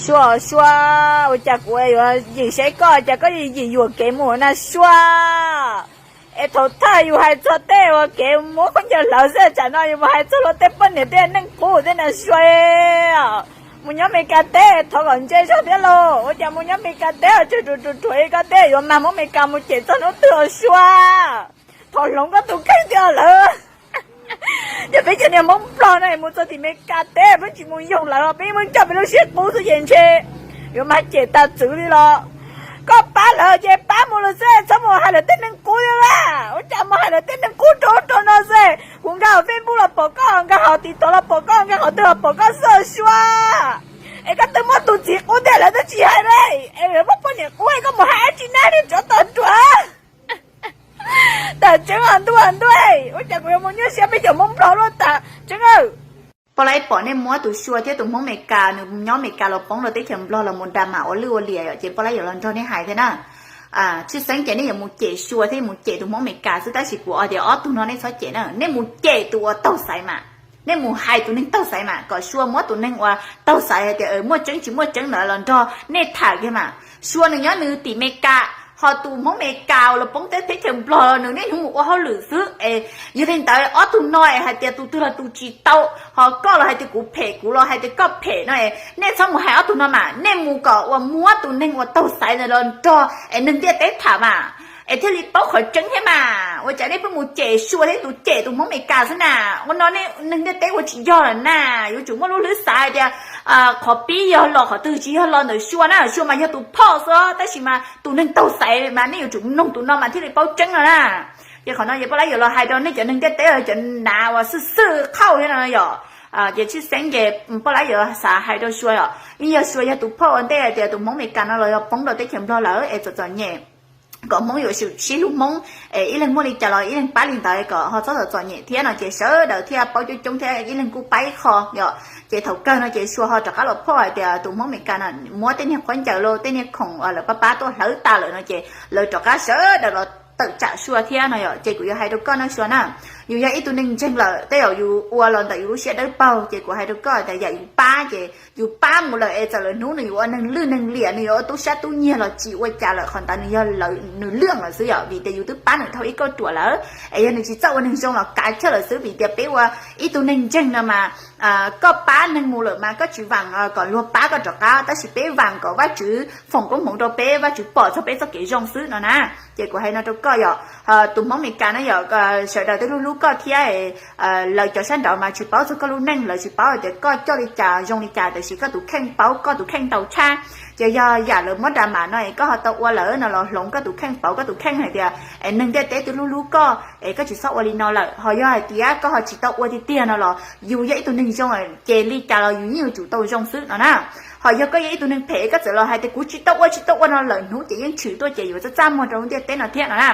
Sua, Sua, ua cas kuv yuav yim saib koj, cas koj yim yuam kev mus na Sua? Es thaum thawj yus hais txog tej uas kev muab khaub ncaws hlawv xwb, tsam no yus mus hais txog luag tej poj niam tej neej qub thiab na Sua. Mus nyob Meskas teb thov kom ntse zog thiab lauj, ua cas mus nyob Meskas teb tseem ruam ruam ruam li koj teb, yuav mag Hmoob Meskas mus cem txog hnub twg os Sua? Thov hloov koj tus kheej tiag lawm. Yog peb cov niag Hmoob Nplog no mus txog tim Meskas teb peb tsis mus yoog lawv, peb yeej coj peb lub siab qub xwb ces ntshe yuav mag cem tas txwv li los. Koj pab lawv ces pab mus lawm xwb, txhob mus hais lawv tej neeg qub thiab a. Ua cas mus hais lawv tej neeg qub rau rau no xwb? Kuv nkag hauv Facebook los pom koj, nkag hauv TikTok los pom koj, nkag qhov twg los pom koj xwb Sua. Es koj twb muaj tus txiv qub tiag lawv twb tsis hais li, es lawv muaj poj niam qub es koj mus hais dab tsi na li tsov tom ruam. Tas tseeb os ntuj ntuj, ua cas kuv yuav mus nyuaj siab peb cov Hmoob Nplog luaj tas tseeb. Poj Laib pom nej muab tus Sua thiab tus Hmoob Meskas, nws nyob Meskas los poob rau teb chaws Nplog los mus drama ua lwj ua liam yom, ces Poj Laib yuav los nrog nej hais thiab na. Tshwj xeeb ces nej yuav mus cem Sua thiab mus cem tus Hmoob Meskas xwb, tab sis kuv hais tias ob tug no nej txhob cem na, nej mus cem tus uas taug xaiv mas. Nej mus hais tus neeg taug xaiv mas kom Sua muab tus neeg uas taug xaiv hais tias muaj tseeb tsis muaj tseeb ntawd los nrog nej tham kiag mas. Sua nws nyob nws tim Meskas, ho tus Hmoob Meskas uas los poob teb teb chaws Nplog nws niaj hnub mus ua hauj lwm xwb es. Yog li ntawd ob tug no es hais tias tus twg los tus tsis tau, ho koj los hais tias kuv phem, kuv los hais tias koj phem no es nej txhob mus hais ob tug no mas, nej mus kom uas muab tus neeg uas taug xaiv ntawd los nrog es neeg ntiaj teb tham mas, es thiaj li paub qhov tseeb thiab mas. Ua cas nej pheej mus cem Sua thiab tus cem tus Hmoob Meskas xwb na? Ua no nej neeg ntiaj teb ua tsis yog lawm na. Yuav tsum muaj lub hlwb xav hais tias qhov pib yog los qhov twg, tsis yog los ntawm Sua na, Sua mas yog tus phauj xwb, tab sis mas tus neeg taug xaiv mas nej yuav tsum mloog tus no mas thiaj li paub tseeb no na. Ces qhov no ces Poj Laib yuav los hais rau nej cov neeg ntiaj teb cov nav uas xwj xwj qhauj thiab no yom. Ces tshwj xeeb ces Poj Laib yuav xav hais rau Sua yom, yeej yog Sua yog tus phauj ua ntej hais tias tus Hmoob Meskas no los yog poob rau teb chaws Nplog lawm es txom txom nyem, kom Hmoob yuav tsum sib hlub Hmoob, es ib leeg muaj li cas los ib leeg pab li ntawd kom ho txhob txom txom nyem thiab no ces sawv daws thiaj paub coob coob thiab ib leeg kuj pab ib qho yom. Ces thaum kawg no ces Sua ho rov qab los phauj hais tias tus Hmoob Meskas no muab tej niag khaub ncaws los tej niag khoom uas lawv pab pab tuaj hlawv tas lawm no ces lawv rov qab sawv daws los tawm tsam Sua thiab no yom. Ces kuv yuav hais rau koj no Sua na, yus yog ib tug neeg ntseeg lawm tej zaum yus ua los ntawm yus lub siab dawb paug, ces kuv hais rau koj tias yam yus pab ces yus pab mus lawm es txawm lawm hnub nws yuav ua neeg lwj neeg liam, nws yuav ua tub sab tub nyiag los tsis ua cas lawm, qhov ntawd nws yog lawv nws lwj lawm xwb yom, vim tias yus twb pab nws dhau ib kauj ruam lawm. Es yog nws tsis txawj ua neeg zoo los kav chawj lawm xwb, vim tias peb ua ib tug neeg ntseeg no mas, koj pab neeg mus lawm mas koj tsis vam kom luag pab koj rov qab, tab sis peb vam kom Vajtswv foom koob hmoov rau peb, Vajtswv pom txog peb txoj kev zoo xwb no na. Ces kuv hais no rau koj yom, tus Hmoob Meskas na yom, sawv daws twb hlub hlub koj thiab. Lawv cov sab nraud mas tsis paub txog koj lub neej, lawv tsis paub hais tias koj coj li cas zoo li cas, tiam sis koj tus kheej paub, koj tus kheej ntau tshaj. Ces yog yam lawv muab drama no es koj ho tau ua lawm no los hloov koj tus kheej, pauv koj tus kheej hais tias es neeg ntiaj teb twb hlub hlub koj es koj tsis txhob ua li no lawm. Ho yog hais tias koj ho tsis tau ua tiag tiag no los yus yog ib tug neeg zoo, ces li cas los yus yeej yuav tsum tau zoo xwb no na. Ho yog koj yog ib tug neeg phem koj txawm los hais tias kuv tsis tau ua tsis tau ua no, lawm hnub ces yeej tshwm tuaj ces yuav txaj txaj muag rau lub ntiaj teb no thiab no na.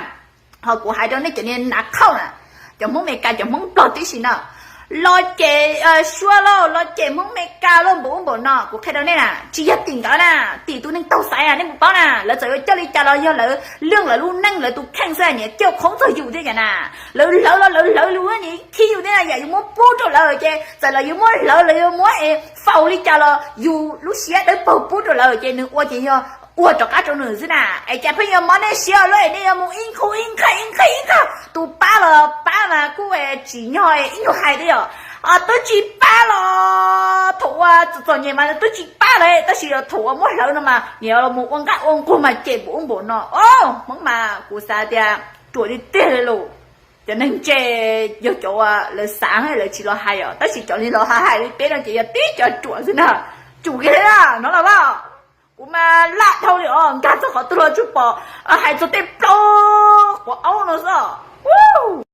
Ho kuv hais rau nej cov niag nav qhauj na, cov Hmoob Meskas cov Hmoob Nplog tib si no, los cem Sua lauj, los cem Hmoob Meskas lauj npaum ub npaum no, kuv qhia rau nej na, tsis yog tim nkawd na, tim tus neeg taug xaiv na, nej puas paub na, lawv txawm yuav coj li cas los yog lawv lwj lawv lub neej lawv tus kheej xwb, niam coj qhoob txog yus thiab yam na. Lawv hlawv los lawv hlawv lus, nim khi yus thiab yam yus muab pub rau lawm ces txawm lawv yuav muab hlawv, lawv yuav muab es faus li cas los yus lub siab dawb paug pub rau lawm ces nws ua ces yog ua rov qab rau nws xwb na. Es cas pheej yuav mob nej siab lawm, nej yuav mus ib nqhub ib nqhaj ib nqhaj ib nqhaj, tus pab los pab mas kuj tsim nyog ib nyuag hais thiab yom. Twb tsis pab los thaum ua txom txom nyem mas twb tsis pab lawm, tab sis thaum ua muab hlawv no mas nim los mus ua nqaj ua nqug mas cem npaum ub npaum no. Os, Hmoob mas kuv xav tias ruam tiag tiag li lus. Cov neeg ntse yog cov uas lawv xav lawv tsis los hais os, tab sis cov li los hais hais li peb no ces yog tib cov ruam xwb na. Tsum kiag thiab no los as, kuv mas laj dhau li os, nkag txog qhov twg los tsuas pom hais txog tej plaub quav aub no xwb os.